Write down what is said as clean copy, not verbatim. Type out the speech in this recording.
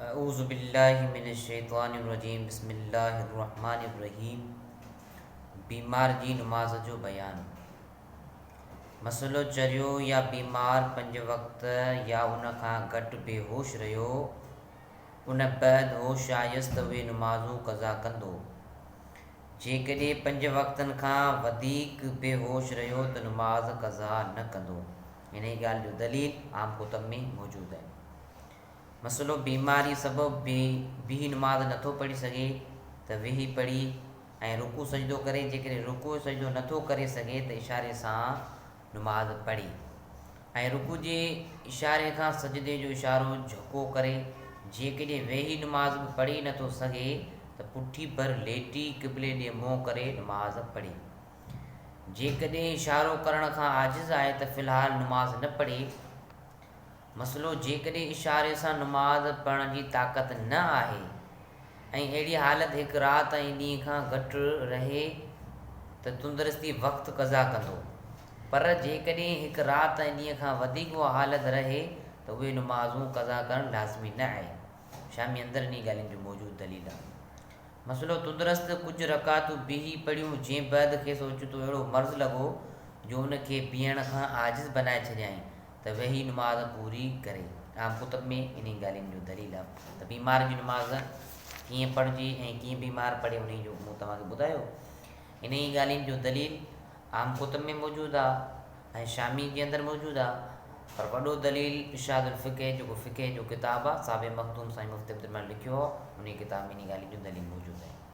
اعوذ بالله من الشيطان الرجيم بسم الله الرحمن الرحيم بيمار جي نماز جو بيان مسئلو چريو يا بيمار پنج وقت يا ان کان گهٽ بيهوش رهيو ان بعد هوش آيس ته اهي نمازون قضا ڪندو جيڪڏهن پنج وقتن کان وڌيڪ بيهوش رهيو ته نماز قضا نه ڪندو انهي ڳالهه جو دليل عام ڪتب ۾ موجود آهي. مسئلو بيماري سبب بيهي نماز نٿو پڙهي سگهي ته ويهي پڙهي ۽ رڪوع سجدو ڪري، جيڪڏهن رڪوع سجدو نٿو ڪري سگهي ته اشاري سان نماز پڙهي ۽ رڪوع جي اشاري کان سجدي جو اشارو جهڪو ڪري، جيڪڏهن ويهي نماز به پڙهي نٿو سگهي ته پٺي ڀر ليٽي قبلي ڏي منهن ڪري نماز پڙهي. جيڪڏهن اشارو ڪرڻ کان عاجز آهي ته في الحال نماز نه پڙهي. مسئلو جيڪڏهن اشاري سان نماز پڙهڻ جي طاقت نه آهي ۽ اهڙي حالت هڪ رات ۽ ڏينهن کان گهٽ رهي ته تندرستي وقت قضا ڪندو پر جيڪڏهن هڪ رات ۽ ڏينهن کان وڌيڪ اها حالت رهي ته اهي نمازون قضا ڪرڻ لازمي نه آهي. شامي اندر انهي ڳالهين جو موجود دليل آهي. مسئلو تندرست ڪجهه رڪعتون بيهي پڙهيون، جنهن بعد کيس اوچتو اهڙو مرض لڳو جو ان کي بيهڻ کان عاجز بنائي ڇڏيائين ته ويهي نماز پوري ڪري. عام ڪتب ۾ انهي ڳالهين جو دليل آهي ته بيمار جي نماز ڪيئن پڙهجي ۽ ڪيئن بيمار پڙهي انهي جو مون توهان کي ٻڌايو. انهي ڳالهين جو دليل عام ڪتب ۾ موجود آهي ۽ شامي جي اندر موجود آهي پر وڏو دليل ارشاد الفقه جيڪو فقه جو ڪتاب آهي صاحب مخدوم سائين مفتي عبدالرحمان لکيو آهي انهي ڪتاب ۾ انهي ڳالهين جو دليل موجود آهي.